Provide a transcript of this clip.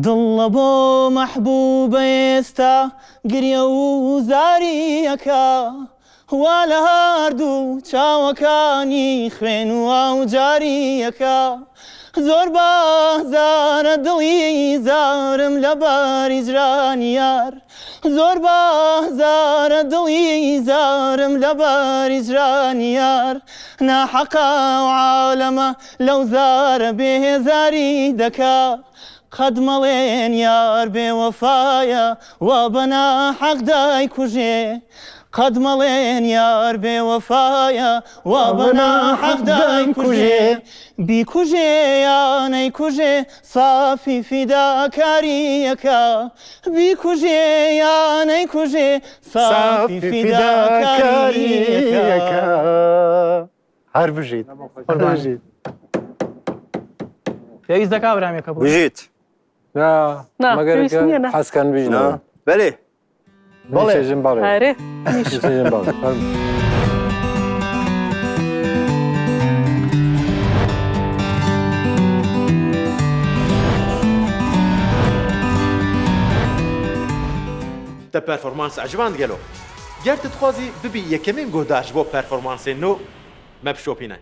دڵ لە بۆ مەحبوبە ئێستا گریە و زاری ئەکا وا لە هەردوو چاوەکانی خوێن و ئاو جاری ئەکا زۆر بازارە دڵی زارم لە بەر هیجرانی یار زۆر بازارە دڵی زارم لە بەر هیجرانی یار ناحەقە ئەو عالەمە لەو زارە بێزاری دەکا قەت مەڵێن یار بێ وەفایە وا بە ناحەق دایکوژێ قەت مەڵێن یار بێ وەفایە وا بە ناحەق دایکوژێ بیکوژێ یا نەیکوژێ سافی فیداکارییەکە بیکوژێ یا نەیکوژێ سافی فیداکارییەکە. هەر بژیت هەر بژیت. پێویست دەکا برامێکە بۆ بژیت. نا نا، مەگەر پێویست نییە، نا. حەزکەن بژنەوە. نا بەلێ. بەڵێ ژن بەڵێ. ئەرێ ژن بەڵێ. فەرموو. Te performans eciband gelo? Ger tu dixwazî bibî yekemîn guhdar ji bo performansên nû, me bişopîne.